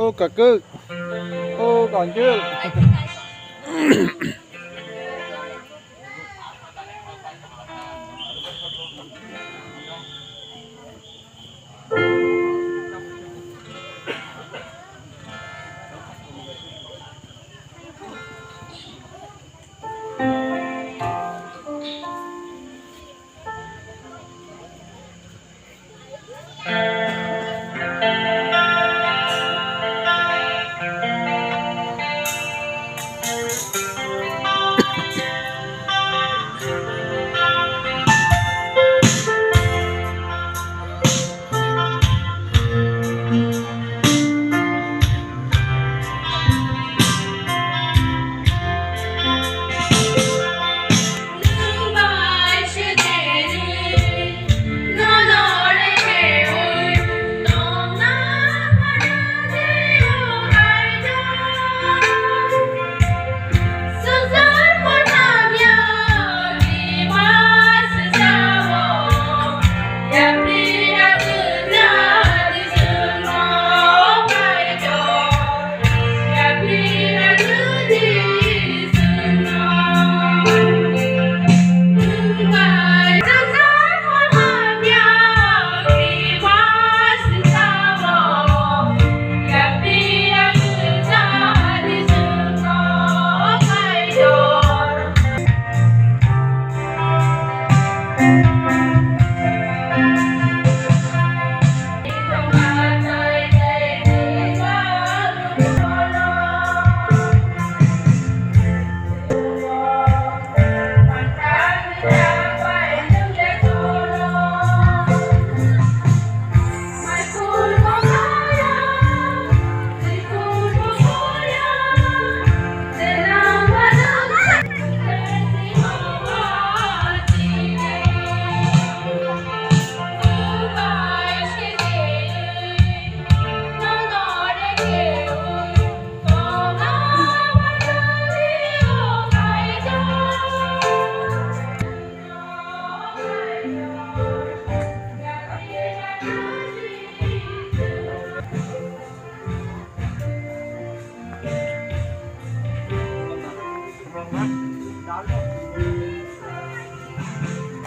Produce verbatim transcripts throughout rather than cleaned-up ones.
O kakuk, o kanjul.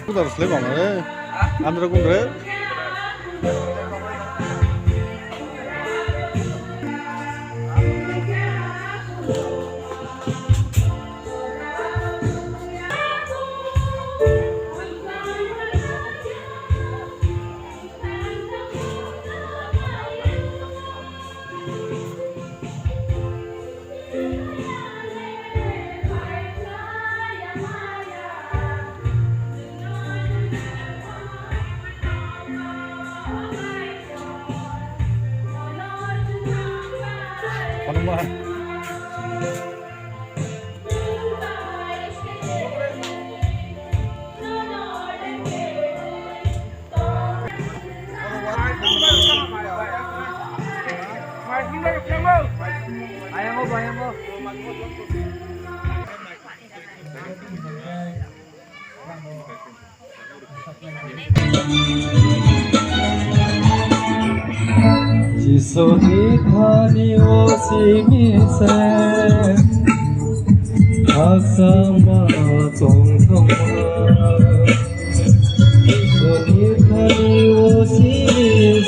Kudar selai bang re, andra kundre. Jisuni thani o simi se, asama tong tong. Jisuni thani o simi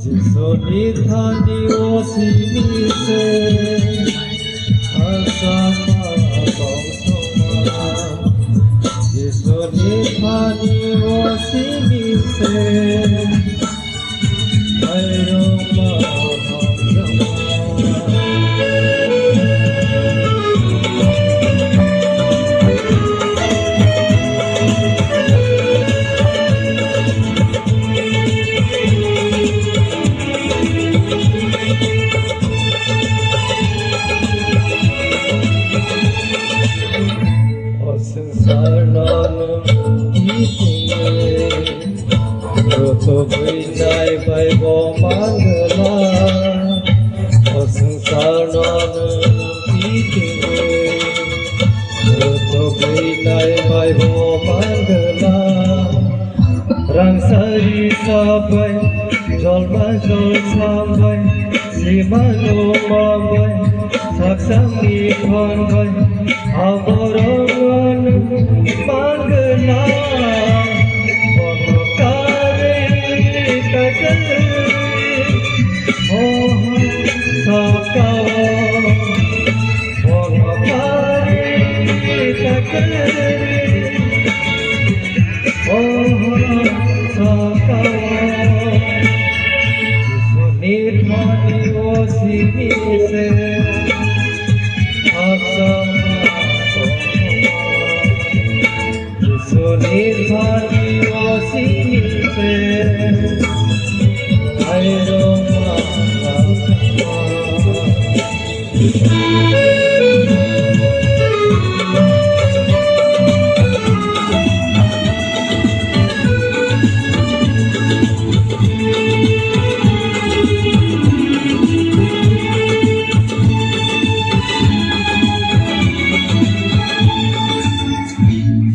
Jisuni thani o simi se, asama tongthokma. Jisuni thani o simi se, mairokma hamjakma. O swngcharno nwng kitingwi rwtugwi nai bai bo mangwla. O swngcharno nwng kitingwi rwtugwi nai bai bo mangwla. Rang sari sabai, jolma jol sabai, sima numa bai, saksang ni thon bai, aborok ano mangna, bono kare kajal, oh, sakao.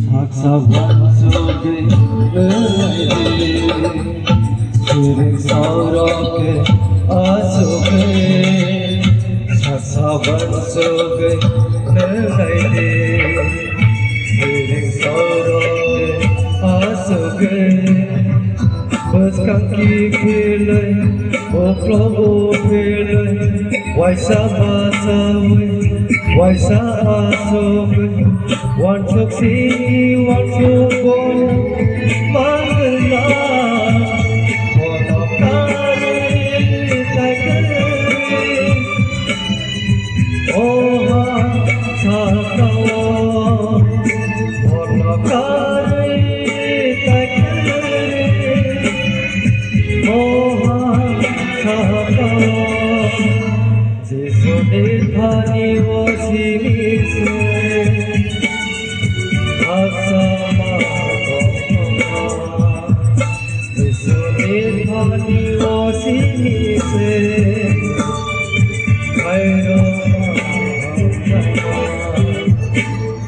Saksa wansugwi rwlaidi, siring saurok khe asugwi. Saksa wansugwi rwlaidi, siring saurok khe asugwi. Bwskang kiphilwi, buklogo philwi, waisa basawi, waisa asugwi, wansuk sini wansuk bo mangwla, bono karwi taikwrwi. O ha sakao, bono karwi taikwrwi. O ha sakao, Jisuni thani o simi se, asama tongthokma. Jisuni thani o simi se, khairokma hamjakma.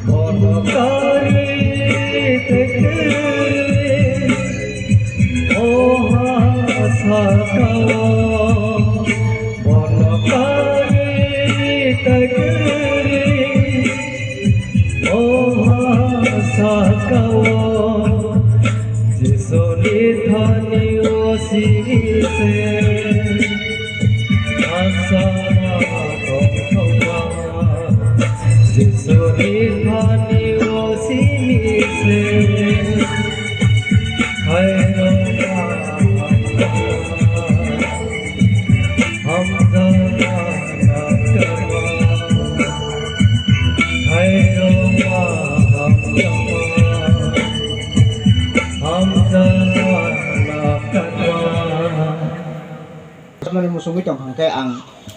Bono karwi taikwrwi, o ha sakao. Bono karwi taikwrwi, o ha sakao. Jisuni thani o simi se, asama tongthokma. Jisuni thani o simi se, khairokma hamjakma. Hamjakma, hamjakma, khairokma hamjakma, hamjakma, hamjakma. Muchungwi tongkha hwnkhe ang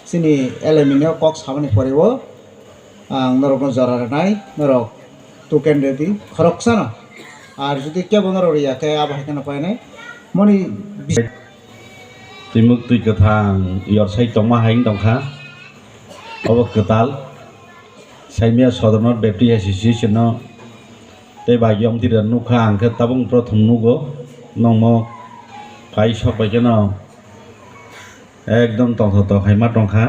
chini L M N o kok samani pore o ang norokno jora rwnai, norok tuken rwdi khoroksano. Ar jodi kebo norok rwya khe abo hai kheno painai. Moni bis- Twi mwk twi kwthang yorsai tongma hai wng tongkha. Obo kwtal. Saimia Sodorno Baptist Association no tei bagwi omtwi rwna nukha, ang khe tabuk prothom nugo. Nongmo kai sok bai kheno ekdom tongthok tongkhaima tongkha.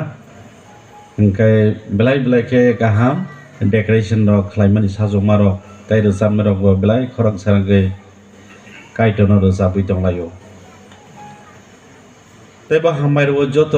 Hwnkhe belai belai khe kaham decoration rok khlaimani sajwkmarok tei rwchapnairokbo belai khorang sarangwi Kaitorno rwchapwi tonglaio. Tei bo hambai rwo joto